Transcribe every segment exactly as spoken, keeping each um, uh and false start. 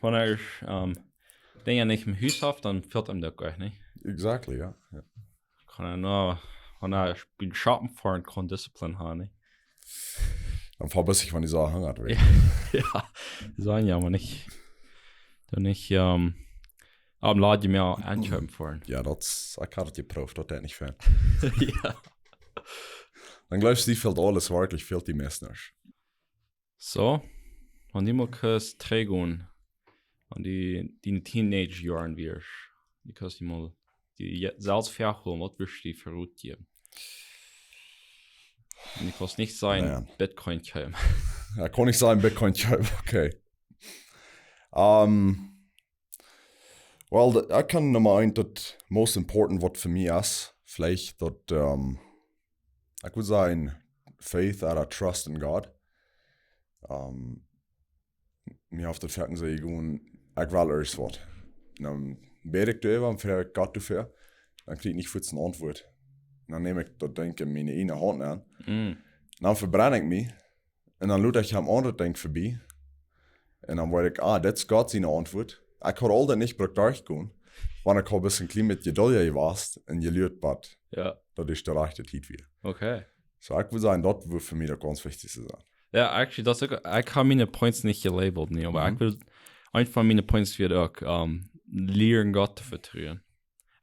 Wan ekj, ähm, Dinja nich em Hus hab, dan fält mie daut goa nich. Exactly, jo. Jo. Kaun ekj nich, wan ekj bie Shoppen foaren kaun, Disziplin haben, nich? Dan fält mie daut, wan dee soo hungrig woat. Jo, soo, jo, oba nich. Dan nich, ähm, opp Ladje mea enkjeepen foaren. Jo, daut, ekj haud daut jeprooft, daut deit nich väl. Jo. Dan jleefst du, fält aules werkjlich, fält die meist nuscht. Soo, wan du mol kaust trigjgonen aun dee, dee Teenage-Joaren wia, du kaust die mol, die je-, selfst vehoolen, waut wurscht du fa Rot jäwen? Un du kaust nich sajen, Bitcoin kjeepen. Jo, kaun ekj sajen, Bitcoin kjeepen, okay. Ähm, well, daut, ekj kaun Numma eent, daut most important, waut fa mie es, veleicht daut, ähm, ekj wudd sajen, faith or a trust in God. Ähm, mie haft daut foaken soo jegonen, ekj well irjent waut. Dan bäd ekj doaräwa un froag ekj Gott doafäa. Dan kjrie ekj nich fuaz ne Auntwuat. Dan näm ekj daut Dinkj en miene eejne Haunt aun. Mm. Dan vebrenn ekj mie. Un dan lot ekj aundre Dinja vebie. Un dan weet ekj, ah, daut es Gott siene Auntwuat. Ekj haud aul daut nich brukt derchgonen. Wan ekj haud bloos een kjlien bät jeduldja jewast un jeluat, waut Jo. daut es de rajchte Tiet wia. Okay. Soo, ekj wudd sajen, daut wudd fa mie daut gaunz wichtichste sennen. Jo, actually, daut es uk, ekj hab miene Points nich jelabelt, nä, oba Mhm. ekj wull, eent von miene Points wia uk, ähm, lieren Gott to vetruen.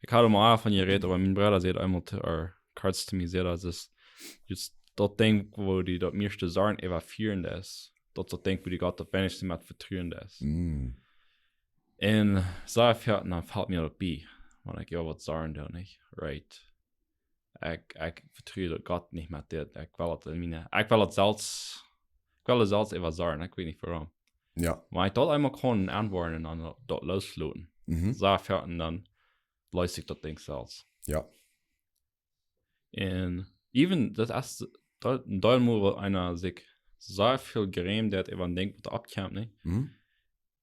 Ekj haud mol von jerät, oba mien Brooda säd eemol to, or Karts to mie säd, daut es, daut Dinkj, wua du daut mieeschte Sorjen äwa fieren deist, daut es daut Dinkj, wua du Gott daut weinichste met vetruen deist. Mm. Un soo, jo, dan fält mie daut bie, wan ekj jo waut Sorjen doo, nich? Right. Ekj, ekj vetru daut Gott nich met dit. Ekj well daut en miene, ekj well daut selfst, ekj well daut selfst äwa Sorjen, ekj weet nich wuarom. Jo. Oba wan ekj daut eemol kaun aunwoaren un dan daut, daut loosloten. Mhm. Soo, jo, un dan lees ekj daut Dinkj selfst. Jo. Un even, daut es, daut, daut mol, wua eena sikj soo väl jrämt, daut eena denkjt, waut oppkjemt, nich? Mhm.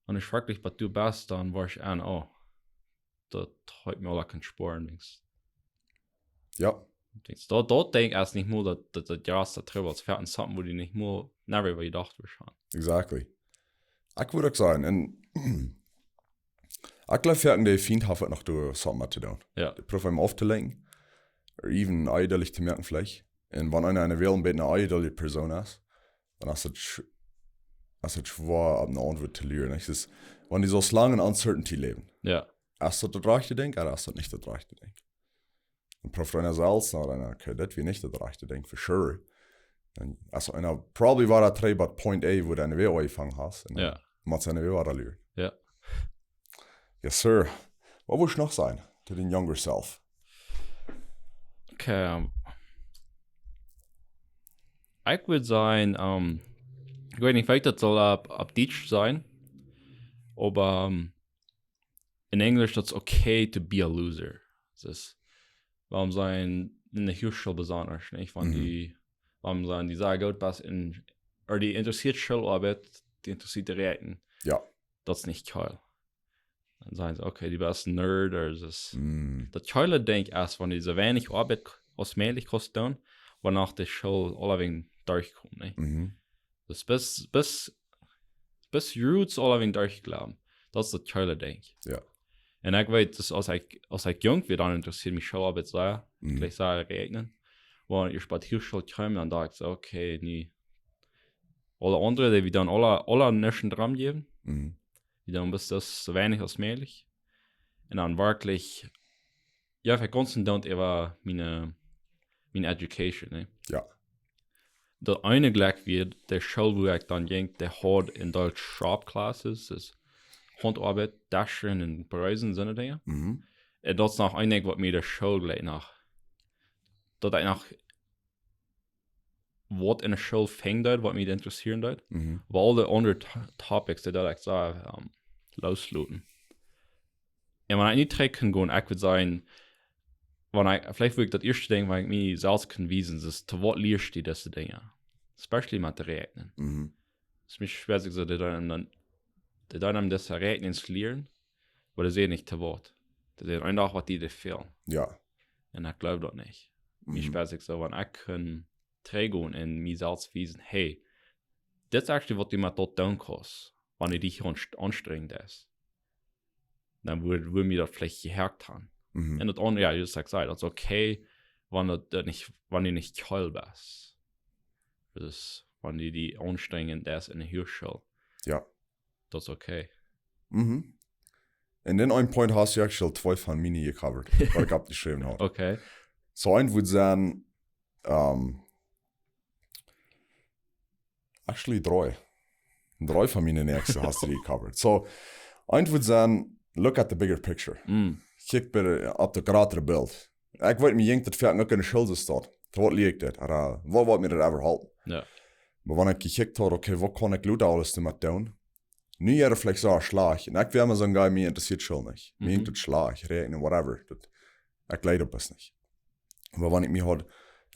Un es werkjlich, waut du best, dan woascht du aun, oh, daut haft mie aul kjeene Spoaren, nix. Jo. Denkjst, daut, daut Dinkj es nich mol daut, daut, daut Jrass, daut Trubbel, es fa something, wua du nich mol, never even jedocht wurscht aun. Exactly. Ekj wudd uk sajen, un ekj jleew, foaken de Fient haft noch doa something met to doonen. Jo. Dee proowt am auftolenkjen, or even onjeduldich to moaken veleicht. Un wan eena en de Welt een bät eene onjeduldje Persoon es, dan es daut sch-, es daut schwoa, opp ne Auntwuat to luaren. Daut es, wan du soo lang en Uncertainty läwst. Jo. Es daut daut rajchte Dinkj, or es daut nich daut rajchte Dinkj? Un proowt eena selfst, no, dan, okay, daut wia nich daut rajchte Dinkj, for sure. Un aus eena probably wia daut trigj bie Point A, wua du aun de Wajch aunjefongen hast. Un dan Jo. mott eena wada luaren. Jo. Yes, sir. Waut wurscht du noch sajen to dien younger self? Okay, ähm, ekj wudd sajen, ähm, ekj weet nich, woo ekj daut saul opp, opp Dietsch sajen, oba, ähm, en Enjlisch, daut es okay to be a loser. Daut es, wuarom sajen en de Huachschool besonda, nich? Wan Mhm. dee, wuarom sajen dee sea goot best en, or dee interessieet Schooloabeit, dee interessieet de Räakjnunk. Jo. Daut es nich cool. Dan sajen see, okay, du best een Nerd, or daut es, Mm. daut coole Dinkj es, wan du soo weinich Oabeit k-, aus mäajlich kaust doonen, wua du de School aulawäajen derchkommst, nich? Mhm. Daut es best, best, best roots aulawäajen derchjleewen. Daut es daut coole Dinkj. Jo. Un ekj weet, daut aus ekj, aus ekj junk wia, dan interessieed mie Schooloabeit sea, Mhm. jlikj sea räakjnen. Wan ekj bie de Huachschool kjeem, dan docht ekj soo, okay, nä. Aule aundre, dee wia dan aule, aule nuscht doaraun jäwen. Mhm. Wia dan bloos soo weinich aus mäajlich. Un dan werkjlich, jo, ekj kaun sajen, daut wia miene, miene Education, nä? Jo. Daut eene Jlekj wia de School, wua ekj dan jinkj, dee haud en Dietsch Shop Classes, daut es Hauntoabeit, Deschen un Bresen, soone Dinja. Mhm. Un daut es noch een Dinkj, waut mie de School jlikj noch, daut ekj noch waut en de School finjen deed, waut mie interessieren deed. Mhm. Oba aule aundre to-, Topics, dee deed ekj soo, ähm, loosloten. Un wan ekj nu trigj kaun gonen, ekj wudd sajen, wan ekj, veleicht wudd ekj daut ieeschte Dinkj, wan ekj mie selfst kaun wiesen, es, to waut lieescht du dise Dinja? Especially met de Räakjnunk. Mhm. Es mie schwoa, sikj soo, dee dan, dan, dee dan dise Räakjnunk lieren, oba dee sajen nich to waut. Dee sajen eefach, waut dee, dee fält. Jo. Un ekj jleew daut nich. Mie Mhm. spieet sikj soo, wan ekj kaun trigjgonen un mie selfst wiesen, hey, dit es actually, waut du met daut doonen kaust. Wan du die aunst-, aunstrenjen deist, dan wudd, wudd mie daut veleicht jehakt haben. Mhm. Un daut aundre, jo, just like I said, daut es okay, wan daut, daut nich, wan du nich kjeel best. Dus, wan du die aunstrenjen deist enne Hiechel. Jo. Daut es okay. Mhm. Un dan een Punkt hast du actually twee von miene gecovert, waut ekj oppjeschräwen haud. Okay. So, eent wudd sennen, ähm, actually dree. Dree von miene näakjste hast du gecovert. So, eent wudd sennen, look at the bigger picture. Mm. Kjikj bie, opp daut jratre Bilt. Ekj weet, mie jinkj daut foaken uk enne Schul soo. Waut lieekj daut? Ooda waut woat mie daut ever halpen? Jo. Oba wan ekj jekjikjt haud, okay, waut kaun ekj lota aules doamet doonen? Nu wia daut veleicht soo schlajcht. Un ekj wia emma soon guy, mie interesieet Schul nich. Mie Mhm. jinkj daut schlajcht, räakjnen, whatever. Daut, ekj leet daut bloos nich. Oba wan ekj mie haud,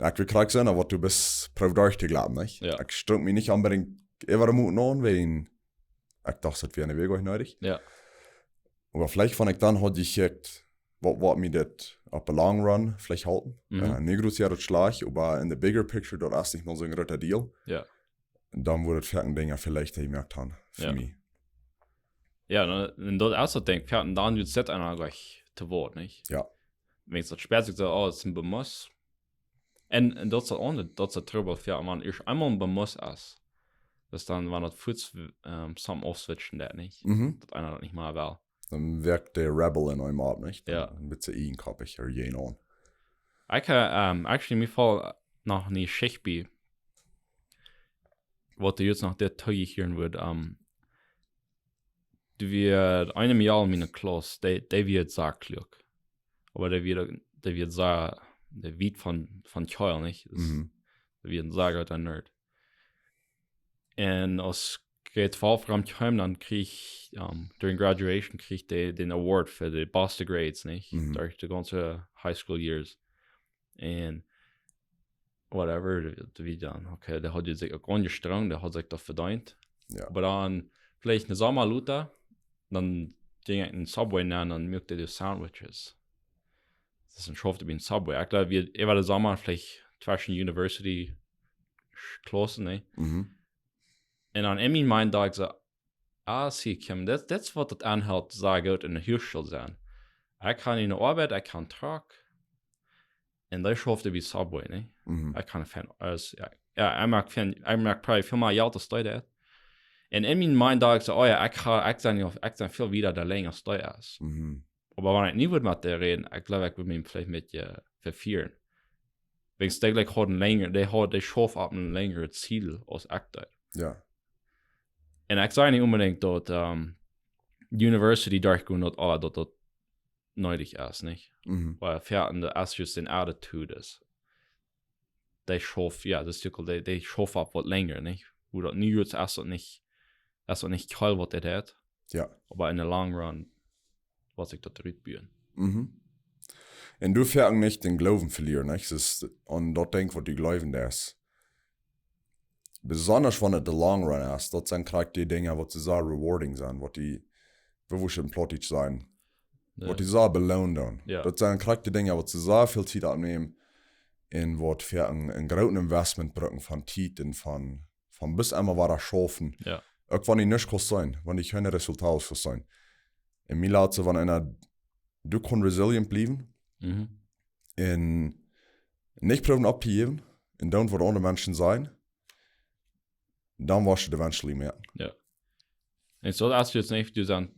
ekj wull krakjt sennen, waut du best, proow doa to jleewen, nich? Jo. Ekj strunk mie nich onbedinjt äwa de Moot aun, wäajen ekj docht, daut wia een Wajch nich needich. Jo. Oba veleicht, wan ekj dan haud jekjikjt, waut, waut mie dit opp de long run veleicht halpen. Mhm. Äh, nich jrod wia daut schlajcht, oba in the bigger picture, daut es nich mol soon jrootet Deal. Jo. Dan wudd et foaken Dinja veleicht jemoakt haben fa Jo. mie. Jo, dan, un daut es daut Dinkj, jo, un dan woat et dan uk leicht to woaren, nich? Jo. Wan daut spät sikj soo, oh, daut es een Bemoss. Un, un daut es daut aundre, daut es daut Trubbel, jo, wan eemol een Bemoss es. Dus dan, wan daut fuaz, ähm, some aufswitchen deit, nich? Mhm. Daut eena daut nich mea well. Dan woat de Rebel en eenem opp, nich? Dan Jo. een bät ieejenkoppich, or you know. Ekj, äh, ähm, actually, mie foll noch eene Jeschicht bie, waut du nu noch dit toojehieet wudd, ähm, doa wia een Mejal en miene Klauss, dee, dee wia sea kluak. Oba dee wia, dee wia sea, dee wia von, von Kjeel, nich? Dus Mhm. dee wia een sea grooten Nerd. Un aus Grade twelve romkjeem, dan kjrieech, ähm, during graduation kjrieech dee dän Award fa de baste Grades, nich? Mhm. Derch de gaunze High School Years. Un whatever, dee, dee wia dan, okay, dee haud sikj uk aunjestrenjt, dee haud sikj daut vedeent. Jo. Oba dan, veleicht een Somma lota, dan jinkj ekj en Subway nenn un muak dee Sandwiches. Daut es een Schauft bie een Subway. Ekj jleew, wie, ekj wia dän Somma veleicht tweschen University Klaussen, nä? Mhm. Un dan en mien mind docht ekj soo, ah, see, Kim, dit, dit es waut et aunhelt, sea goot enne Hiechel sennen. Ekj kaun enne Oabeit, ekj kaun trigj. Un dee schauft bie Subway, nä? Mhm. Ekj kaun foaken, aus, jo, jo, ekj moak foaken, ekj moak probably väl mea Jelt aus dee daut. Un en mien mind docht ekj soo, oh jo, ekj kaun, ekj sie nich, ekj sie väl wieda doa lenja aus dee es. Mhm. Oba wan ekj nu wudd met dee räden, ekj jleew, ekj wudd mie veleicht een bät vefieren. Wäajen dee jlikj haud een lenja, dee haud, dee schauft opp een lenjret Ziel aus ekj deed. Jo. Un ekj saj nich onbedinjt daut, ähm, University derchgonen, daut aul, daut daut needich es, nich? Mhm. Oba foaken daut es just een Attitude es. Dee schauft, jo, daut es uk aul, dee, dee schauft opp waut lenja, nich? Woo daut nu es, es daut nich, es daut nich kjeel waut dee deed. Jo. Oba in the long run, waut ekj daut rutbuen. Mhm. Un du foaken nich dän Gloowen velieren, nich? Daut es, un daut Dinkj waut du jleewen deist. Besonda wan et the long run es, daut sent krakjt dee Dinja waut soo sea rewarding sent, waut die, woo wudd ekj en Plautdietsch sajen, Jo. waut die sea beloonen doonen. Jo. Daut sent krakjt dee Dinja waut soo sea väl Tiet aufnämen un waut foaken een, een grootet Investment brucken von Tiet un von, von bloos emma wada schaufen. Jo. Uk wan du nuscht kaust seenen, wan du kjeene Resultaten kaust seenen. Un mie lat soo, wan eena, du kaust resilient bliewen Mhm. un nich proowen opptojäwen un doonen waut aundre Menschen sajen, dan woascht du eventually moakjen. Jo. Un soo, aus du nu nich, du dan,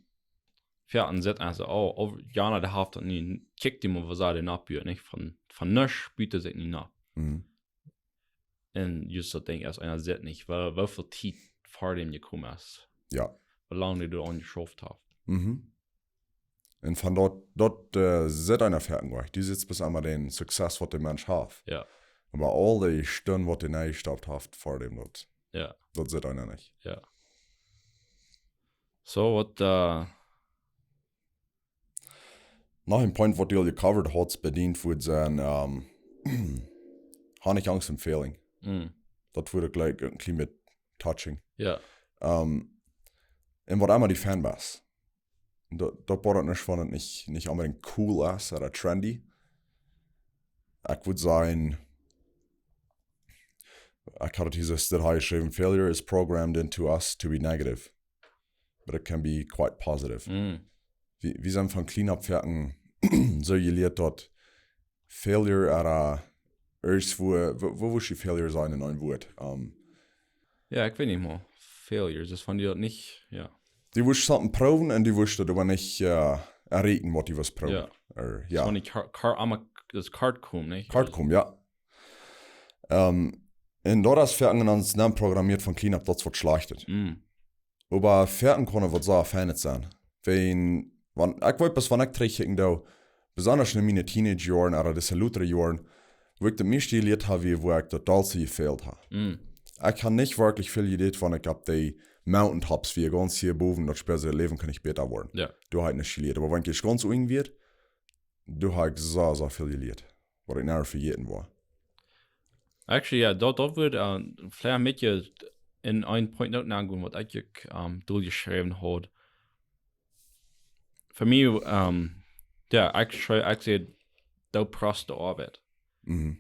jo, un sitst un sajchst, oh, oh, Jana, dee haft daut nu, kjikj die mol, waut see dän oppbuen, nich? Von, von nuscht buten see nich opp. Mhm. Un just daut Dinkj, aus eena sitt nich, woo, woo väl Tiet ver däm jekomen es. Jo. Woo lang dee doa aun jeschauft haft. Mhm. Un von daut, daut, äh, sitt eena foaken nich. Du sitst bloos emma dän Success, waut de Mensch haft. Jo. Oba aul dee Stunden, waut dee nenjestoppt haft, ver däm daut. Jo. Daut sitt eena nich. Jo. So, waut, äh, Noch een Punkt, waut du aul gecovert hast, bediet wudd sennen, ähm, hab nich Angst om failing. Mm. Daut wudd ekj jlikj een kjlien bät touchen. Jo. Ähm, un waut emma du Fan best. Daut, daut bodat nich, wan et nich, nich onbedinjt cool es ooda trendy. Ekj wudd sajen, ekj haud et hia soo, daut hee schreef, "Failure is programmed into us to be negative." but it can be quite positive. Mm. Wie, wie sent von clean up foaken soo jelieet daut failure ooda irjentwoo, woo, woo wudd jie failure sajen en een Wuat? Um, Jo, ekj weet nich mea. Failures, daut es von die daut nich, jo. Du wurscht something proowen un du wurscht daut oba nich, äh, erreichen waut du wurscht proowen. Jo. Ooda, jo. Von die Kar-, Kar-, Ama-, daut Kart komen, nich? Kart komen, jo. Ähm, un daut es foaken en ons nenn programmieet von clean up, daut es waut Schlajchtet. Mm. Oba foaken kaun waut soo Feinet sennen. Wan, wan, ekj weet bloos, wan ekj trigjkjikjen doo, besonda en miene Teenage Joaren ooda de latere Joaren, woo ekj daut mieeschte jelieet hab, wia, woo ekj daut dollste jefailt hab. Mm. Ekj hab nich werkjlich väl jelieet, wan ekj opp de mountaintops wia, gaunz hia bowen, daut Spieekj, Läwen kaun nich bäta woaren. Jo. Doa hab ekj nich jelieet. Oba wan ekj gaunz unjen wia, doa hab ekj soo, soo väl jelieet. Waut ekj never vejäten woa. Actually, jo, daut, daut wudd, äh, veleicht een bät en een Point uk aungonen, waut ekj uk, ähm, doljeschräwen haud. Fa mie, ähm, jo, ekj schree-, ekj säd, doo proste Oabeit. Mhm.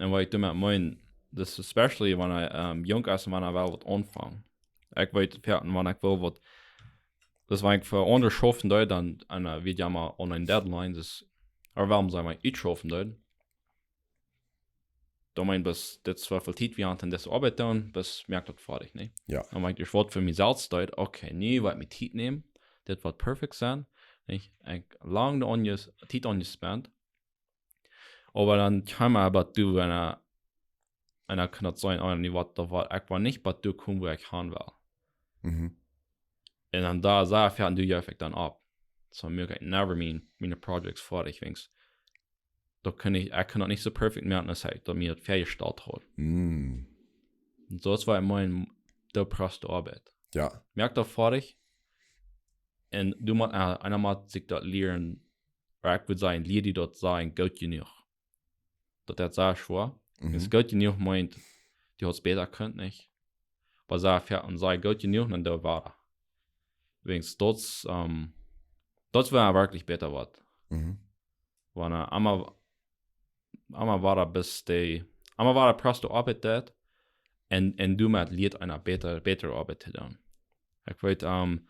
Un waut ekj doamet meen, daut es especially wan eena, ähm, junk es un wan eena well waut aunfangen. Ekj weet, jo, un wan ekj well waut, daut wan ekj fa aundre schaufen doo, dan, un, äh, wie haben aun een deadline, daut, ooda wuarom saj wie utschaufen doo, dan meen, bat dit es woo väl Tiet wie aun dise Oabeit doonen, bat moak daut foadich, nä? Jo. Dan meen ekj, ekj woa fa mie selfst doo, okay, nu woa ekj mie Tiet nämen, dit woat perfekt sennen, nich? Ekj lang de onjes-, Tiet aunjespent. Oba dan kjeem eena bat doa, wan eena, wan eena kaun daut seenen, oh, nu woat, daut woat, ekj woa nich bat doa komen, wua ekj han well. Mhm. Un dan doa saj ekj, jo, un doa jeef ekj dan opp. Soo, mie kaun ekj never miene, miene projects foadich, wiels daut kaun ekj, ekj kaun daut nich soo perfekt moaken, aus ekj daut mie daut väajestalt haud. Mm. Un soo es waut ekj meen, doo proste Oabeit. Jo. Moak daut foadich. Un du motst, äh, eena mott sikj daut lieren, ooda ekj wudd sajen, lia die daut sajen, goot jenuach. Daut es sea schwoa. Mhm. Es goot jenuach meent, du hast bäta kunt, nich? Oba saj, jo, un saj goot jenuach, dan doo wada. Wiels daut, ähm, daut woat werkjlich bäta woaren. Mhm. Wan, äh, emma, emma wada best de, emma wada proste Oabeit deit, un, un doamet lieet eena bäta, bätre Oabeit to doonen. Ekj weet, ähm,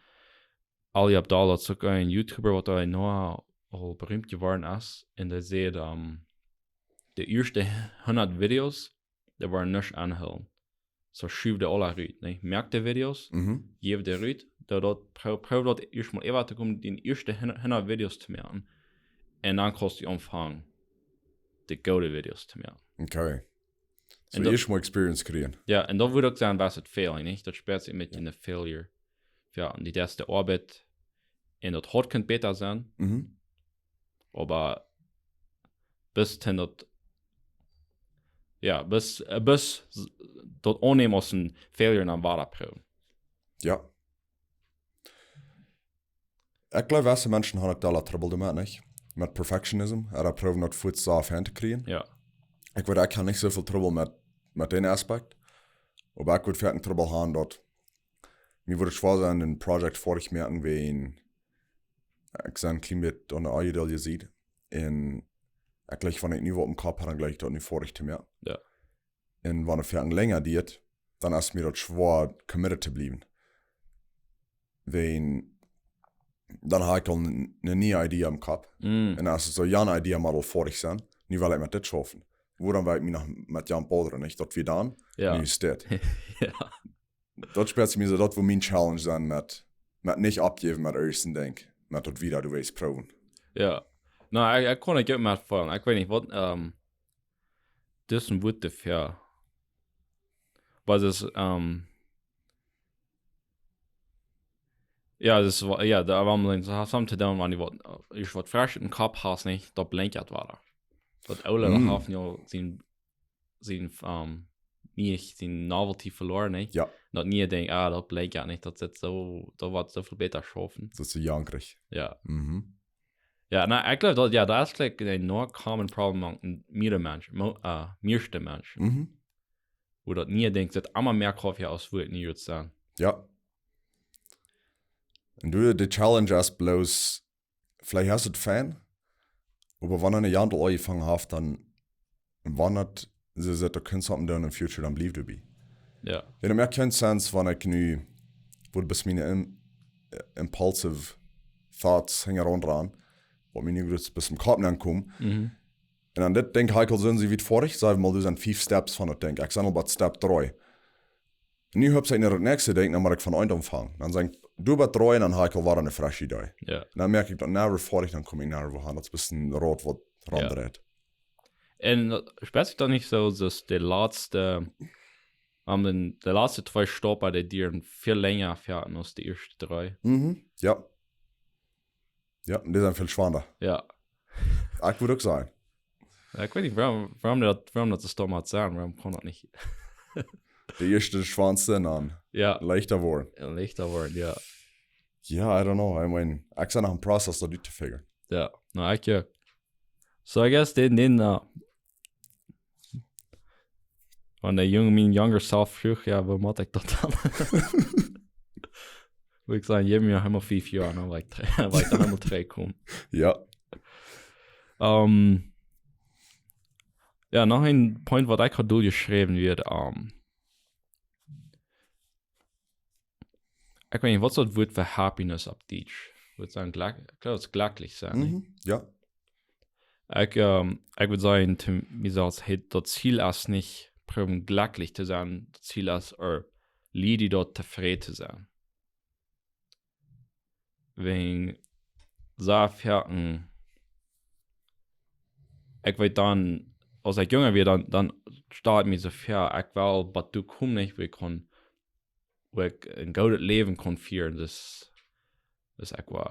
Ali Abdaal, daut es uk een YouTuber, waut doa nu aul beriemt jeworden es, un dee säd, ähm, de ieeschte hundat Videos, dee woaren nuscht aunhoolen. Soo schuw dee aula rut, nä? Moak de Videos, Mhm. jeff dee rut, daut, daut, proow, proow daut ieescht mol äwa to komen, de ieeschte hundat, hundat Videos to moaken. Un dan kaust du aunfangen, de goode Videos to moaken. Okay. Soo Un daut ieescht mol experience kjrieen. Jo, un daut wudd uk sennen, waut et failing, nich? Daut spieekjt sikj met een failure. Jo, un dee ieeschte Oabeit, un daut haud kunt bäta sennen, Mhm. oba best daut, jo, best, äh, best daut aunnämen aus een failure un dan wada proowen. Jo. Ekj jleew, waut Menschen haben uk doa Trubbel doamet, nich? Met perfectionism, ooda proowen daut fuaz soo aun to kjrieen. Jo. Ekj weet, ekj hab nich soo väl Trubbel met, met dän Aspekt. Oba ekj wudd foaken Trubbel haben daut, mie wudd et schwoa sennen, een Project foadich moaken, wan ekj soo een kjlien bät aun de Ungeduld sie. Un ekj jlikj, wan ekj nu waut em Kopp hab, dan jlikj ekj daut nu foadich to moaken. Jo. Un wan et foaken lenja diat, dan es mie daut schwoa committed to bliewen. Wan, dan hab ekj aul een, een niee Idee em Kopp. Mm. Un dan es et soo, jo, een Idee mott aul foadich sennen. Nu well ekj met dit schaufen. Wuarom well ekj mie noch met Jan Paul, nich? Daut wie dan, Jo. nu es dit. Jo. Daut spieekjt mie soo, daut woat mien Challenge sennen met, met nich oppjäwen met ieescht een Dinkj. Met daut wada, du weetst, proowen. Jo. No, ekj, ekj kaun et uk met faulen. Ekj weet nich waut, ähm, dit es een Wuat doafäa. Oba et es, ähm, jo, et es wa-, jo, doa haben wie something to doonen, wan du waut, äh, ieescht waut fresch em Kopp hast, nich? Daut blinkt wada. Daut oole, daut Mm. haft nu sien, sien, ähm, nich sien novelty veloaren, nich? Jo. Daut niee Dinkj, ah, daut blinkt nich, daut sitt soo, daut woat soo väl bäta schaufen. Daut es soo jankrich. Jo. Mhm. Jo, no, ekj jleew daut, jo, daut es like een common problem among mea Menschen, mo-, äh, mieeschte Menschen. Mhm. Wua daut niee Dinkj sitt, emma mea Koffie aus wua et nie woat sennen. Jo. Un du, de Challenge es bloos, veleicht es et fein, oba wan eena aul aunjefongen haft, dan, wan et, see sajcht, du kaust waut doonen em Future, dan bliewt doabie. Jo. Jo, daut moakt kjeen Sense, wan ekj nu Wua best miene im, äh, impulsive thoughts hinjaraun ran, waut mie nu bloos best em Kopp aunkomen. Mhm. Un aun dit Dinkj hab ekj aul soo, see wia foadich, saj wie mol, doa sent fief Steps von daut Dinkj. Ekj sie aul bie Step dree. Nu hab ekj daut näakjste Dinkj, dan mott ekj von eent aunfangen. Dan saj ekj, doa bie dree, dan hab ekj aul wada eene fresche Idee. Jo. Dan moak ekj daut never foadich, dan kom ekj never wua aun. Daut es een bät een Rad waut Jo. romdreit. Un daut spieet sikj dan nich soo, daut de latste, ahm, de, de latste twee Staupen, dee dieren väl lenja foadich aus de ieeschte dree. Mhm, jo. Jo, un dee sent väl schwanda. Jo. Ekj wudd uk sajen. Jo, ekj weet nich, wuarom, wuarom daut, wuarom daut soo stom mott sennen, wuarom kaun daut nich? De ieeschte schwanda un dan Jo. leichta woaren. Jo, leichta woaren, jo. Jo, I don't know. I mean, ekj sie noch em Prozess, daut ut to figuren. Jo, nu, ekj, jo. So, I guess, dän, dän, uh, wan de Jung, mien younger self fruach, jo, woo mott ekj daut dan? Wudd ekj sajen, jeff mie noch eemol fief Joa, dan woa ekj tre-, woa ekj dan eemol trigjkomen. Jo. Ahm, jo, noch een Punkt, waut ekj haud doa jeschräwen, wia, ahm, ekj weet nich, waut es daut Wuat fa happiness opp Dietsch? Wudd sajen, glück-, ekj jleew, daut es glücklich sennen, nä? Mhm, jo. Ekj, ahm, ekj wudd sajen, to mie selfst, hey, daut Ziel es nich, proowen glücklich to sennen, daut Ziel es, ea lieren daut tofräd to sennen. Wan see foaken, ekj weet dan, aus ekj junga wia, dan, dan stald ekj mie soo väa, ekj well bat doa komen, nich, wua ekj kaun, wua ekj een goodet Läwen kaun fieren. Daut, daut ekj woa,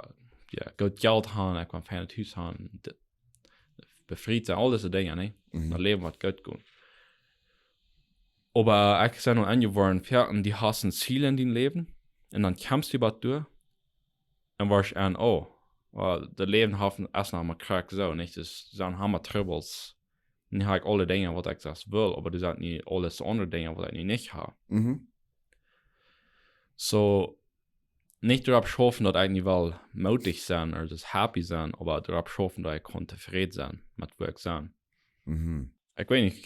jo, goot Jelt haben, ekj woa een feinet Hus haben, de-, befriet sennen, aul dise Dinja, nä? Mhm. Daut Läwen woat goot gonen. Oba ekj sie nu aunjewoaren, foaken, du hast een Ziel en dien Läwen, un dan kjemst du bat doa, un woascht aun, oh, well, daut Läwen haft, es noch mau krakjt soo, nich? Daut sent noch mau Trubbels. Nu hab ekj aule Dinja, waut ekj selfst well, oba doa sent nu aule aundre Dinja, waut ekj nu nich hab. Mhm. So, nich doaropp schaufen, daut ekj nu well moodich sennen ooda daut happy sennen, oba doaropp schaufen, daut ekj kaun tofräd sennen met wua ekj sie. Mhm. Ekj weet nich,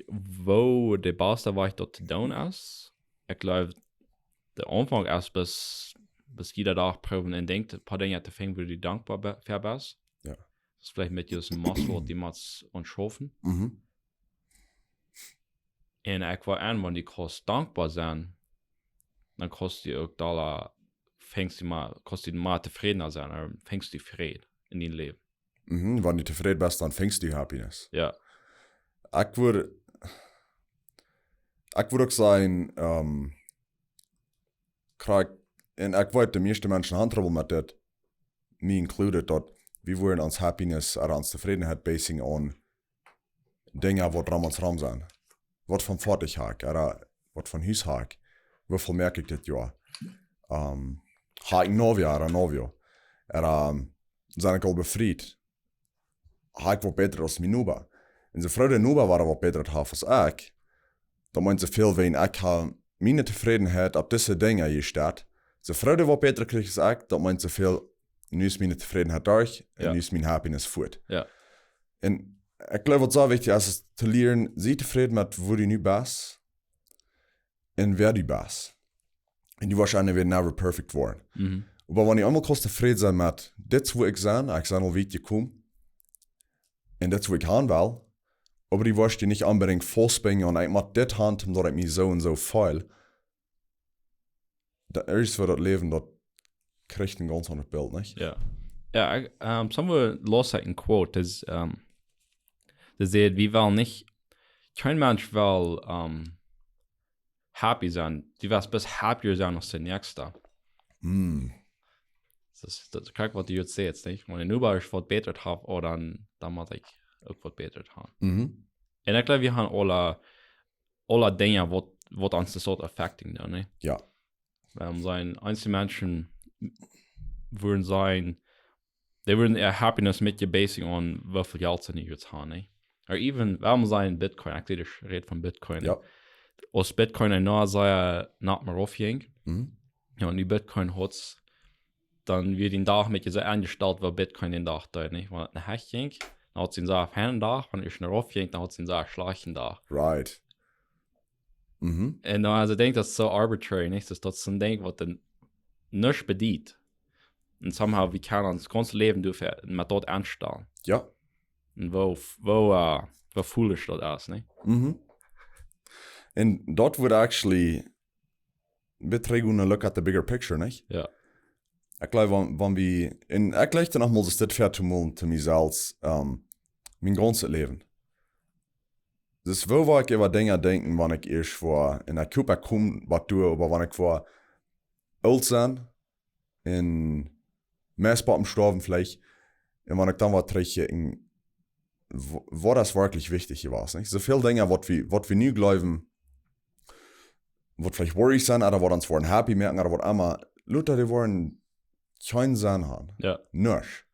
woo de baste Wajch daut to doonen es. Ekj jleew, de Aunfank es bat, bat jieda Dach proowen un denkjen, een poa Dinja to finjen, wua du dankboa be-, fa best. Jo. Daut es veleicht een bät een Muskel, waut du motst aunschaufen. Mhm. Un ekj woa aun, wan du kaust dankboa sennen, dan kaust du uk doa, fangst du mau, kaust du mau tofrädna sennen, ooda fangst du Fräd en dien Läwen. Mhm, wan du tofräd best, dan fangst du happiness. Jo. Ekj wudd, ekj wudd uk sajen, ahm, krakjt, un ekj weet, de mieeschte Menschen haben Trubbel met dit, me included, daut wie woaren ons happiness ooda ons Tofrädenheit basen aun Dinja, waut rom ons rom sent. Waut fa Foatich hab ekj, ooda waut fa Hus hab ekj, woo väl moak ekj dit Joa? Ahm, hab ekj een Novia ooda een Novio? Ooda, ahm, sie ekj aul befriet? Hab ekj waut bätret aus mien Noba? Un soo froagen, de Noba waut waut bätret haft aus ekj, daut meent soo väl, wan ekj hab miene Tofrädenheit opp dise Dinja jestalt. Soo froagen, waut bätret kjricht aus ekj, daut meent soo väl, nu es miene Tofrädenheit derch un Jo. nu es mien happiness fuat. Jo. Un ekj jleew, waut soo wichtich es, es to lieren, sie tofräd met wua du nu best un wäa du best. Un du woascht aun, woascht never perfect woaren. Mhm. Oba wan du eemol kaust tofräd sennen met, dit es wua ekj sie, ekj sie aul wiet jekomen, un dit es wua ekj han well, oba du woascht die nich onbedingt faustbinjen aun, ekj mott dit han, daut ekj mie soo un soo feel. Daut es fa daut Läwen, daut kjricht een gaunz aundret Bilt, nich? Jo. Jo, ekj, ahm, somewhere las ekj een Quote, daut, ahm, daut sajcht, wie wellen nich, kjeen Mensch well, ahm, happy sennen. Du woascht bloos happier sennen aus de Näakjste. Hm. Daut es, daut es krakjt waut du nu sajchst, nich? Wan de Noba waut bätret haft, oh, dan, dan mott ekj uk waut bätret han. Mhm. Un ekj jleew, wie haben aule, aule Dinja, waut, waut ons daut affecten deit, nich? Jo. Wuarom sent eenje Menschen, wudden sennen, dee wudden äa happiness met je basen aun woo väl Jelt see nu haben, nich? Or even, wuarom sent Bitcoin, ekj rät von Bitcoin. Jo. Aus Bitcoin en Noah sea nich mea rauf jinkj, Mhm. jo, un nu Bitcoin haft, dan wia dän Dach met je soo aunjestalt, woo Bitcoin dän Dach deed, nich? Wan et no hoch jinkj, dan haud see een sea feinen Dach, wan et no rauf jinkj, dan haud see een sea schlajchten Dach. Right. Mhm. Un dan, aulsoo, ekj denkj, daut es soo arbitrary, nich? Daut, daut es een Dinkj, waut dan nuscht bediet. Un somehow, wie kjennen ons gaunzet Läwen doafäa met daut aunstalen. Jo. Un woo, woo, äh, woo foolish daut es, nä? Mhm. And that would actually be trying to look at the bigger picture, nä? Jo. Ekj jleew, wan, wan wie, un ekj jleew dan noch mol daut dit väa to molen to mie selfst, ähm, mien gaunzet Läwen. Dus woo woa ekj äwa Dinja denkjen, wan ekj ieescht woa, un ekj hop, ekj kom waut doa, oba wan ekj woa oolt sennen, un meist bie em Stoawen veleicht, un wan ekj dan waut trigjkjikj, wa-, waut es werkjlich wichtich jewast, nä? Soo väl Dinja, waut wie, waut wie nu jleewen, waut veleicht worries sent, ooda waut ons woaren happy moaken, ooda waut emma, lota dee woaren kjeen Senn haben. Jo. Nuscht.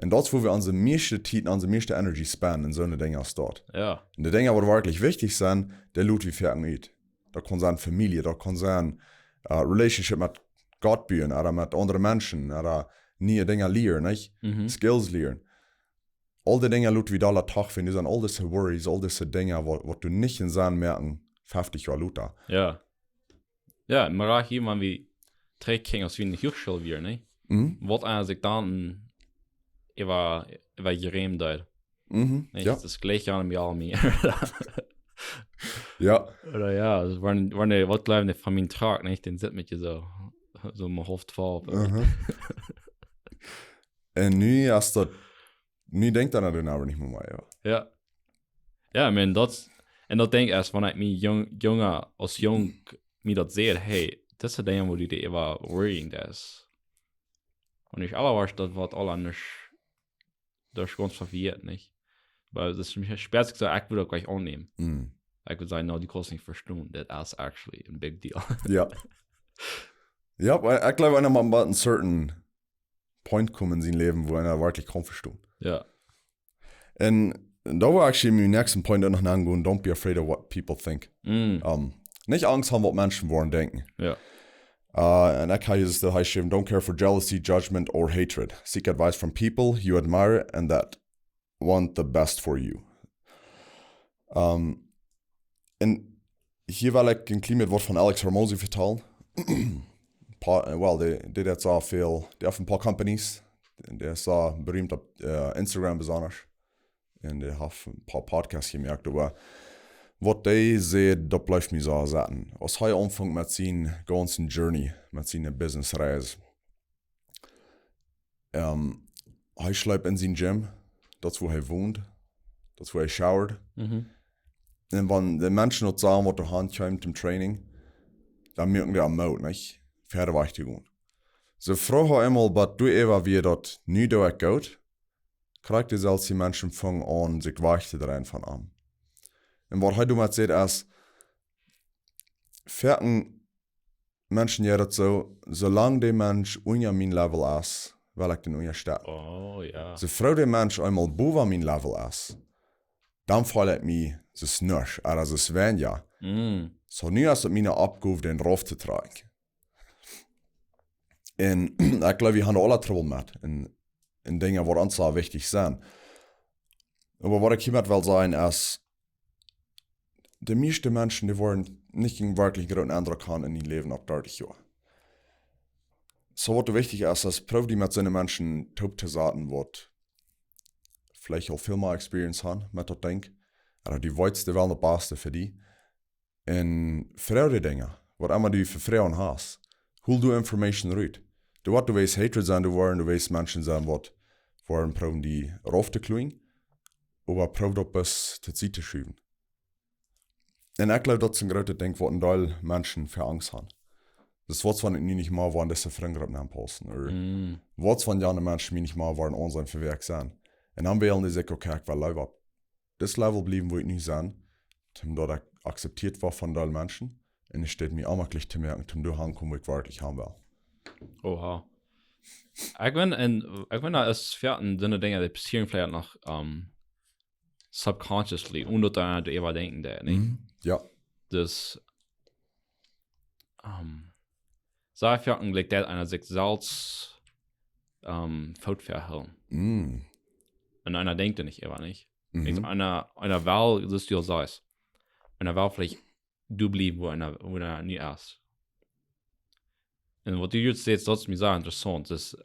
Un daut es, wua wie onse mieeschte Tiet un onse mieeschte Energy spenden en soone Dinja aus daut. Jo. Un de Dinja, waut werkjlich wichtich sent, dee lot wie foaken ut. Daut kaun sennen Famielje, daut kaun sennen, äh, Relationship met Gott buen, ooda met aundre Menschen, ooda niee Dinja lieren, nä? Mhm. Skills lieren. Aul dee Dinja lot wie doa toch finjen, dee sent aul dise worries, aul dise Dinja, waut, waut du nich en Senn moaken, feftich Joa lota. Jo. Jo, oba hia, wan wie trigjkjikjen, aus wie enne Huachschool wieren, nä? Mhm. Waut eena sikj dan äwa, äwa jeremt haud. Mhm. Nä, jo. Daut es jlikj aun mie aul mea. Jo. Ooda jo, daut woaren, woaren dee, waut jleewen dee von mien Truck, nä? Dee sitt met je soo, soo mien Haupt voll. Mhm. Un nu, aus daut, nu denkjt eena doa nich mea, jo. Jo. Jo, I mean, daut, un daut denkj ekj, aus wan ekj mie jung, junga, aus jung, mie daut säd, hey, daut sent Dinja, wua du die äwa worrying best. Un ekj aula woa daut waut aula nich, daut es gaunz vevieet, nä? Oba daut es mie spät, ekj saj, ekj wudd daut jlikj aunnämen. Mhm. Ekj wudd sajen, no, du kaust nich vestonen, daut es actually a big deal. Jo. Jo, oba ekj jleew, eena mott bie een certain point komen en sien Läwen, wua eena werkjlich kaun vestonen. Jo. Un doa woa ekj actually mien näakjsten Point uk noch aungonen, don't be afraid of what people think. Mm. Ähm, nich Angst haben, waut Menschen woaren denkjen. Jo. Äh, un ekj hab hia daut hia jeschräwen, don't care for jealousy, judgment, or hatred. Seek advice from people you admire and that want the best for you. Ähm, un hia well ekj een kjlien bät waut von Alex Hormozi vetalen. Pa-, äh, well, dee, dee deed soo väl, dee haft een poa companies, un dee es soo beriemt opp, äh, Instagram besonda. Un dee haft een poa Podcasts jemoakt, oba waut dee säd, daut blift mie soo sitten. Aus hee aunfunk met siene gaunze Journey, met siene Businessreis. Ähm, hee schleep en sien Gym, daut es wua hee wond, daut es wua hee showered. Mhm. Un wan de Menschen daut sagen, waut doa han kjeemen toom Training, dan moaken dee am Moot, nich? Wieda wajch to gonen. Soo froag hee eemol, oba du äwa wia daut nu doa ekj goot, krakjt dee selfst dee Menschen fungen aun, sikj wajch to dreien von am. Un waut hee doamet sajcht, es, foaken Menschen, jo, daut soo, soo lang dee Mensch unja mien Level es, well ekj dän unjastetten. Oh, jo. Soo froag dee Mensch eemol bowa mien Level es, dan feel ekj mie soo nuscht, ooda soo weinich. Mm. Soo nu es daut miene Oppgow, dän rauf to trakjen. Un ekj jleew, wie han aula Trubbel met, en, en Dinja, waut ons soo wichtich sent. Oba waut ekj hia met well sajen, es, de mieeschte Menschen, dee woaren nich een werkjlich grooten Endruck han en äa Läwen opp dartich Joa. Soo waut wichtich es, es proow die met soone Menschen toop to saten, waut veleicht aul väl mea Experience han met daut Dinkj. Ooda du weetst, dee wellen daut baste fa die. Un froag dee Dinja, waut emma du fa Froagen hast. Hol du Information rut. Du, waut du weetst, hatred sennen, du woaren, du weetst Menschen sennen, waut woaren proowen die rauf to kloajen, oba proow daut bloos to Sied to schuwen. Un ekj jleew, daut es een grootet Dinkj, waut een Deel Menschen fa Angst han. Daut es waut, wan ekj nu nich mea woa en dise Frind-Grupp nenpaussen, ooda Mm. waut, wan jane Menschen mie nich mea woaren aunseenen fa wäa ekj sie. Un dan wälen dee sikj, okay, ekj well leewa opp dit Level bliewen, wua ekj nu sie, toom daut ekj akzeptieet woa von dee Menschen, un ekj steit mie emma jlikj to moaken, toom doa hankomen, wua ekj werkjlich han well. Oha. Ekj meen, un, ekj meen, daut es väl en soone Dinja, dee passieren veleicht noch, ähm, subconsciously, onen daut du doaräwa denkjen deist, nä? Mhm. Jo. Dus, ähm, soo foaken jlikj daut eena sikj selfst, ähm, fout vehoolen. Mm. Un eena denkjt doa nich äwa, nich? Mhm. Eena, eena well, daut du aul sajchst, eena well veleicht doa bliewen, wua eena, wua eena nu es. Un waut du nu sajchst, daut es mie sea interessaunt. Daut es,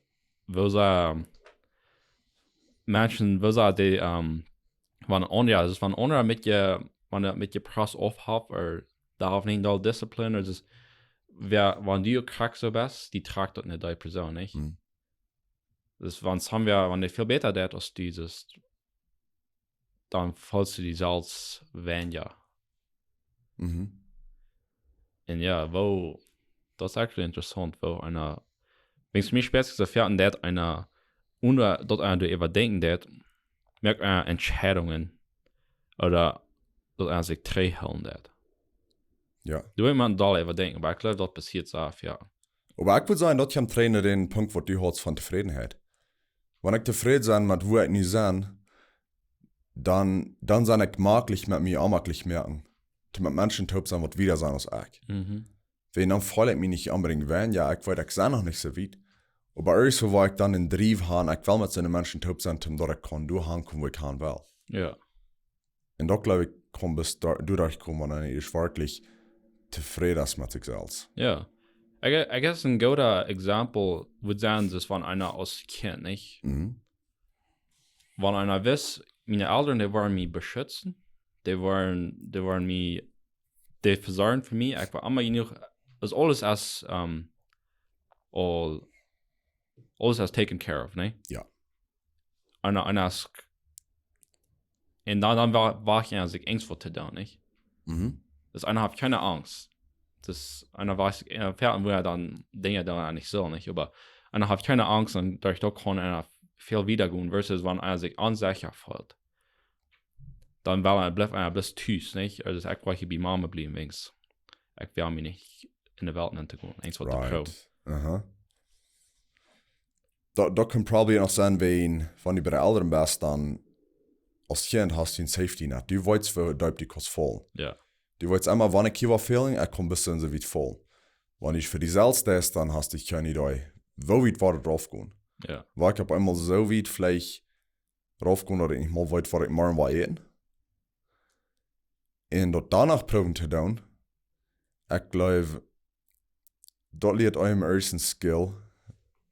woo see, Menschen, woo see dee, ähm, wan aundre, daut wan aundre met je, wan dee met je Press aufhaft, ooda doa haft nich doll Discipline, ooda daut, wäa, wan du krakjt soo best, dee trakjt daut no dee Persoon, nich? Mhm. Daut wan somebody, wan dee väl bäta deit aus du, daut, dan feelst du die selfst weinja. Mhm. Un jo, woo, daut es actually interessaunt, woo eena, wan mie spezifik soo väl en daut eena, un daut eena doa äwadenkjen deit, moakt eena Entscheidungen, ooda daut eena sikj trigjhoolen deit. Jo. Doa mott eena doll äwadenkjen, oba ekj jleew, daut passieet soo väl. Oba ekj wudd sajen, daut kjemt trigj no dän Punkt, waut du haudst von Tofrädenheit. Wan ekj tofräd sie met woo ekj nu sie, dan, dan sie ekj maklich met mie onmaklich moaken. Toom met Menschen toop sennen, waut wieda sent aus ekj. Mhm. Wan dan feel ekj mie nich onbedinjt weinja, jo, ekj weet, ekj sie noch nich soo wiet. Oba irjentwoo, wua ekj dan een Drive hab, ekj well met soone Menschen toop sennen, toom daut ekj kaun doa hankomen, wua ekj han well. Jo. Un daut, jleew ekj, kaun bloos doa-, doaderch komen, wan eena ieescht werkjlich tofräd es met sikj selfst. Jo. I gue-, I guess een goodet Exempel wudd sennen, daut wan eena aus Kjint, nich? Mhm. Wan eena wist, miene Elren, dee woaren mie beschutzen, dee woaren, dee woaren mie, dee vesorjen fa mie, ekj woa emma jenuach, daut aules es, ähm, aul, aules es taken care of, nä? Jo. Un, un aus, un dan, dan wa-, woat eena sikj Angst fa to doonen, nich? Mhm. Daut eena haft kjeene Angst. Daut eena weet, eena fält, wua dan Dinja dan nich soo, nich? Oba eena haft kjeene Angst un doaderch kaun eena väl wieda gonen, versus wan eena sikj onsecha feelt. Dan well eena, blift eena bloos tus, nich? Aulsoo, ekj well hia bie Mama bliewen, wiels ekj well mie nich en de Welt nenn to gonen, eent waut to Right. proowen. Aha. Daut, daut kaun probably noch sennen, wan, wan du bie de Elren best, dan aus Kjint hast du een safety net. Du weetst, woo deep du kaust faulen. Jo. Du weetst emma, wan ekj hia waut fälen, ekj kaun bat soo wiet faulen. Wan du fa die selfst best, dan hast du kjeene Idee, woo wiet woat et rauf gonen. Jo. Woa ekj opp eemol soo wiet veleicht rauf gonen, daut ekj nich mea weet, waut ekj morjen woa äten. Un daut doano proowen to doonen, ekj jleew, daut lieet eenem ieescht een Skill,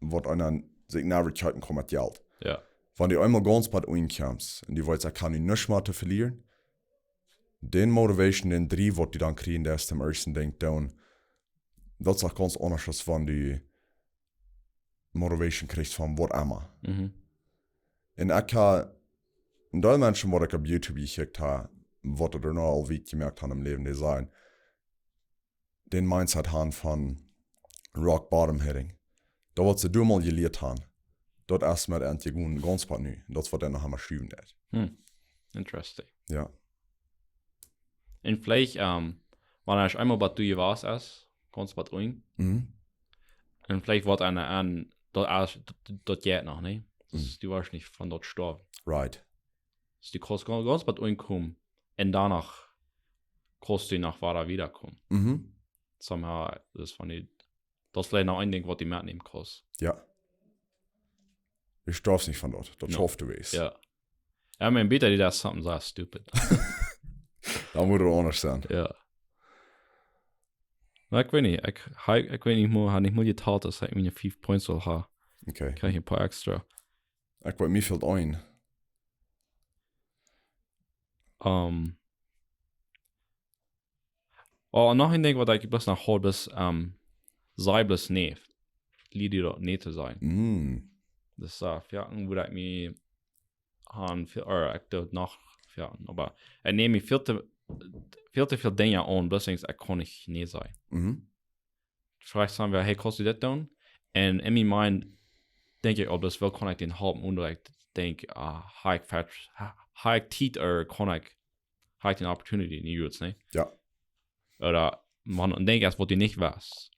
waut eena sikj never kjeepen kaun met Jelt. Jo. Wan du eemol gaunz bat unjen kjemst, un du weetst, ekj hab nu nuscht mea to velieren, dän Motivation, dän Drive, waut du dan kjrieen deist, toom ieeschten Dinkj doonen, daut es uk gaunz aundasch, aus wan du Motivation kjrichst von waut emma. Mhm. Un ekj hab, een Deel Menschen, waut ekj opp YouTube jekjikjt hab, waut doa noch aul wiet jemoakt haben em Läwen, dee sajen, dän Mindset haben von rock bottom hitting. Daut, waut see doa mol jelieet haben, daut es met an jegonen gaunz bat nu. Daut es, waut eena noch emma schuwen deit. Hm. Interesting. Jo. Un veleicht, ähm, wan eena eemol bat doa jewast es, gaunz bat unjen. Mhm. Un veleicht woat eena, eena, daut es, daut, daut jeit noch, nä? Daut Mhm. es, du woascht nich von doa stoawen. Right. Daut du kaust gaunz, gaunz bat unjen komen un doano kaust du noch wada wieda komen. Mhm. Somehow, daut es von die, daut es veleicht noch een Dinkj, waut du metnämen kaust. Jo. Du stoafst nich von daut. Daut No. schauft du wees. Jo. Jo, I mean, bitte, daut es something so stupid. Dan mott et aundasch sennen. Jo. Oba ekj weet nich, ekj, hab, ekj weet nich mea, hab nich mea jetalt, aus ekj miene fief Points aul hab. Okay. Kjrieech ekj een poa extra. Ekj weet, mie fält een. Ähm. Oh, un noch een Dinkj, waut ekj bloos noch haud, es, ähm, sie bloos nä. Lia die daut nä to sennen. Mm. Daut es, äh, jo, wua ekj mie aun väl, ooda ekj doo noch, jo, oba ekj näm mie väl to, väl to väl Dinja aun, bloos wiels ekj kaun nich nä sajen. Mhm. Veleicht sajen wie, hey, kaust du dit doonen? Un en mien mind denkj ekj, oh, daut well, kaun ekj dän halpen, un ekj denkj, ah, hab ekj fat, ha-, hab ekj Tiet, ooda kaun ekj, hab ekj dän opportunity, nä, jie weeten, nä? Jo. Ooda, wan, un denkj ieescht, waut du nich weetst.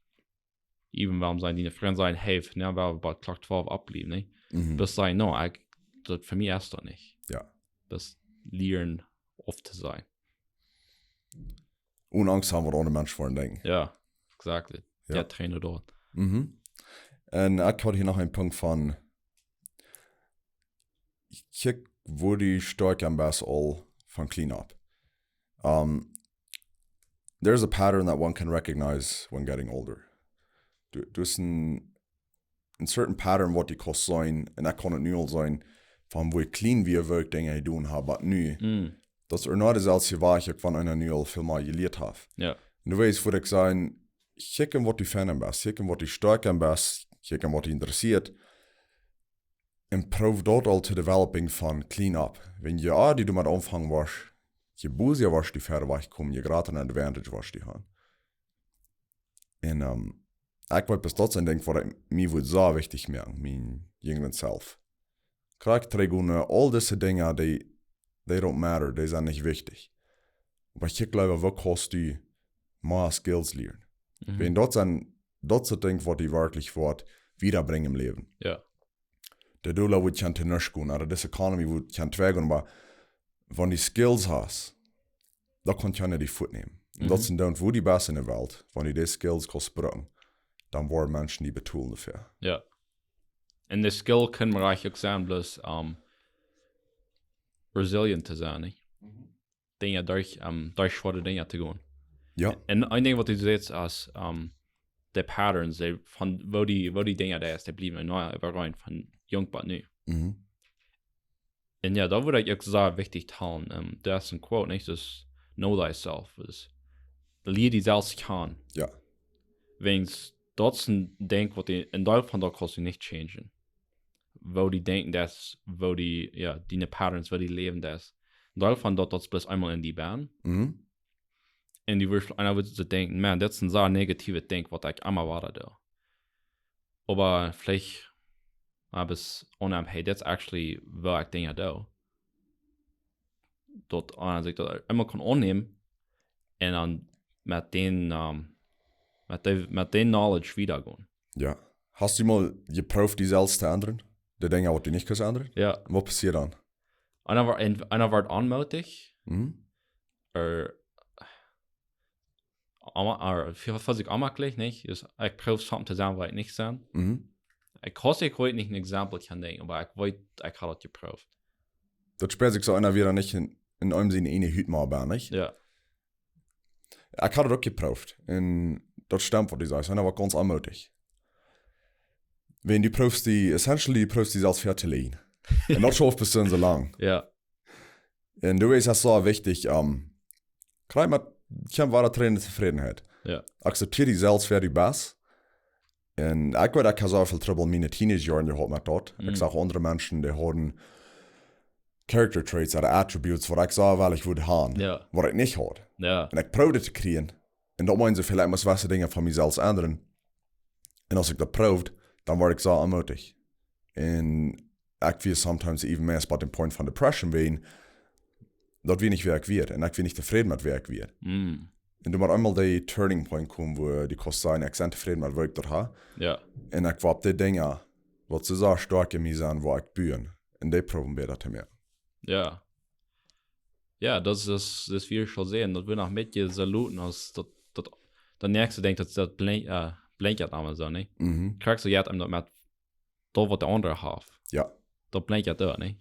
Even wan diene Frind sajen, hey, nu well wie bie Klock twalf oppbliewen, nä? Mhm. Daut sajen, no, ekj, daut fa mie es daut nich. Jo. Daut lieren oft to sennen. Un Angst haben, waut aundre Menschen woaren denkjen. Jo, exactly. Jo. Jo, train daut. Mhm. Un ekj haud hia noch een Punkt von, kjikj, wua du stoakj aun best aul von kjlien opp. Um, there's a pattern that one can recognize when getting older. Du, du hast een, een certain pattern waut du kaust seenen, un ekj kaun et nu aul seenen, von woo ekj kjlien wia, woo ekj Dinja jedonen hab, bat nu. Mm. Daut es noch deeselwje Wajch, wan eena nu aul väl mea jelieet haft. Jo. Un du weetst, wudd ekj sajen, kjikj waut du fein aun best, kjikj waut du stoakj aun best, kjikj waut die interessieet. Un proow daut aul to developen von clean up. Wan du, ah, du doamet aunfangen woascht, je bosja woascht du wieda wajch komen, je jrata een advantage woascht du haben. Un, ähm, ekj weet, daut es een Dinkj waut ekj, mie wudd sea wichtich moaken, mien jüngeren self. Krakjt trigj gonen, äh, aul dise Dinja, dee, they don't matter, dee sent nich wichtich. Oba ekj jleew, woo kaust du mea skills lieren? Mhm. Wan daut sent, daut sent Dinja waut die werkjlich woat wieda brinjen em Läwen. Jo. De Dolla woat kjeen to nuscht gonen, ooda dise economy woat kjeen twei gonen, oba wan du skills hast, dan kaun kjeena die fuatnämen. Un daut, mhm, sent dan, woo du best enne Welt, wan du dee skills kaust brucken, dan woaren Menschen die betolen doafäa. Jo. Un de skill kaun mau uk sennen, bloos, ähm, resilient to sennen, nich? Mhm. Dinja derch, ähm, derch schwoare Dinja to gonen. Jo. Un een Dinkj waut du sajchst es, ähm, de patterns, dee von woo die, woo die Dinja doa sent, dee bliewen, nä, äwa rein von junk bat nu. Mhm. Un jo, daut wudd ekj uk sea wichtich talen. Ähm, daut es een Quote, nich? Daut es know thyself. Daut es, lia die selfst kjanen. Jo. Wiels daut es een Dinkj waut du, een Deel von daut kaust du nich changen. Woo du denkjen deist, woo du, jo, diene patterns, woo du läwen deist. Een Deel von daut, daut es bloos eemol en die benn. Mhm. Un du woascht, eena woat soo denkjen, Maun, daut es een sea negatiewet Dinkj waut ekj emma wada doo. Oba veleicht hab es aunnahm, hey, that's actually woo ekj Dinja doo. Daut eena sikj daut emma kaun aunnämen un dan met dän, ähm, met de, met dän knowledge wieda gonen. Jo. Hast du mol jeprooft, die selfst to endren? De Dinja waut du nich kaust endren? Jo. Waut passieet dan? Eena woat, eena woat onmootich. Mhm. Ooda, oba, ooda, fa-, fa sikj onjemakjlich, nich? Daut ekj proow something to sennen waut ekj nich sie. Mhm. Ekj kaust, ekj weet nich een Exempel kjennen denkjen, oba ekj weet, ekj hab daut jeprooft. Daut spält sikj soo, eena wia nich en, en eenem siene eejne Hut mea benn, nich? Jo. Ekj haud daut uk jeprooft. Un daut stemt waut du sajchst. Eena woat gaunz onmootich. Wan du proowst die, essentially, du proowst die selfst väa to lieren. Un daut schauft bestemmt soo lang. Jo. Un doawäajen es et soo wichtich, ähm, kjrieech mau, kjeem wada trigj enne Tofrädenheit. Jo. Akzeptia die selfst, wäa du best. Un ekj weet, ekj hab soo väl Trubbel en miene Teenagejoaren jehaut met daut. Ekj, mhm, sach aundre Menschen, dee hauden character traits ooda attributes, waut ekj soo well ekj wull haben, jo, waut ekj nich haud. Jo. Un ekj proowd et to kjrieen. Un daut meent soo väl, ekj must jewesse Dinja von mie selfst endren. Un aus ekj daut proowd, dan woa ekj soo onmootich. Un ekj wia sometimes even mea bie dän Punkt von depression, wiels daut wia nich wäa ekj wia. Un ekj wia nich tofräd met wäa ekj wia. Mm. Un doa mott eemol de turning point komen, wua du kaust sajen, ekj sie tofräd met waut ekj doa hab. Jo. Un ekj woa opp de Dinja, waut soo sea stoakj en mie sent, woa ekj buen. Un dee proowen bäta to moaken. Jo. Jo, daut es, daut es, daut wia aul sea, daut wia noch een bät soo lud aus daut, daut, daut näakjste Dinkj, daut, daut blink-, äh, blinkjt emma soo, nich? Mhm. Krakjt soo jeit eena daut met daut waut de aundre haft. Jo. Daut blinkjt uk, nich?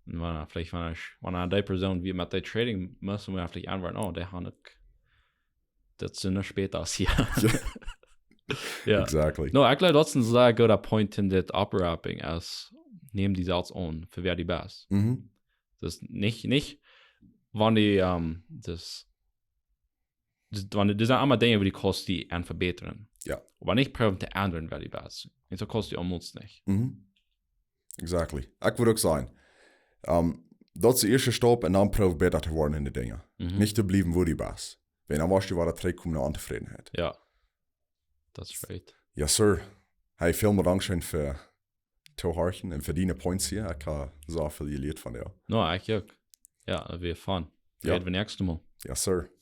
Un wan, veleicht wan, wan dee Persoon wia met dee trading, must wie veleicht auntwuaden, oh, dee haft uk, daut es noch bäta aus hia. Jo. Jo. Exactly. No, ekj jleew, daut es een sea gooda Punkt en dit Opwrapping, es, nemm die selfst aun, fa wäa du best. Mhm. Daut es nich, nich, wan du, ähm, daut es, daut, wan du, daut sent emma Dinja, wua du kaust die aun vebätren. Jo. Oba nich proowen to endren, wäa du best. Un soo kaust du aulmols nich. Mhm. Exactly. Ekj wudd uk sajen, ähm, daut es de ieeschte Stap un dan proow bäta to woaren en de Dinja. Mhm. Nich to bliewen, wua du best. Wiels dan woascht du wada trigjkomen no Ontofrädenheit. Jo. That's right. Yes, sir. Hey, välmol dankscheen fa tohorchen un fa diene Points hia. Ekj hab soo väl jelieet von die. No, ekj uk. Jo, daut wia fun. Jo. Räd wie näakjstet Mol. Yes, sir.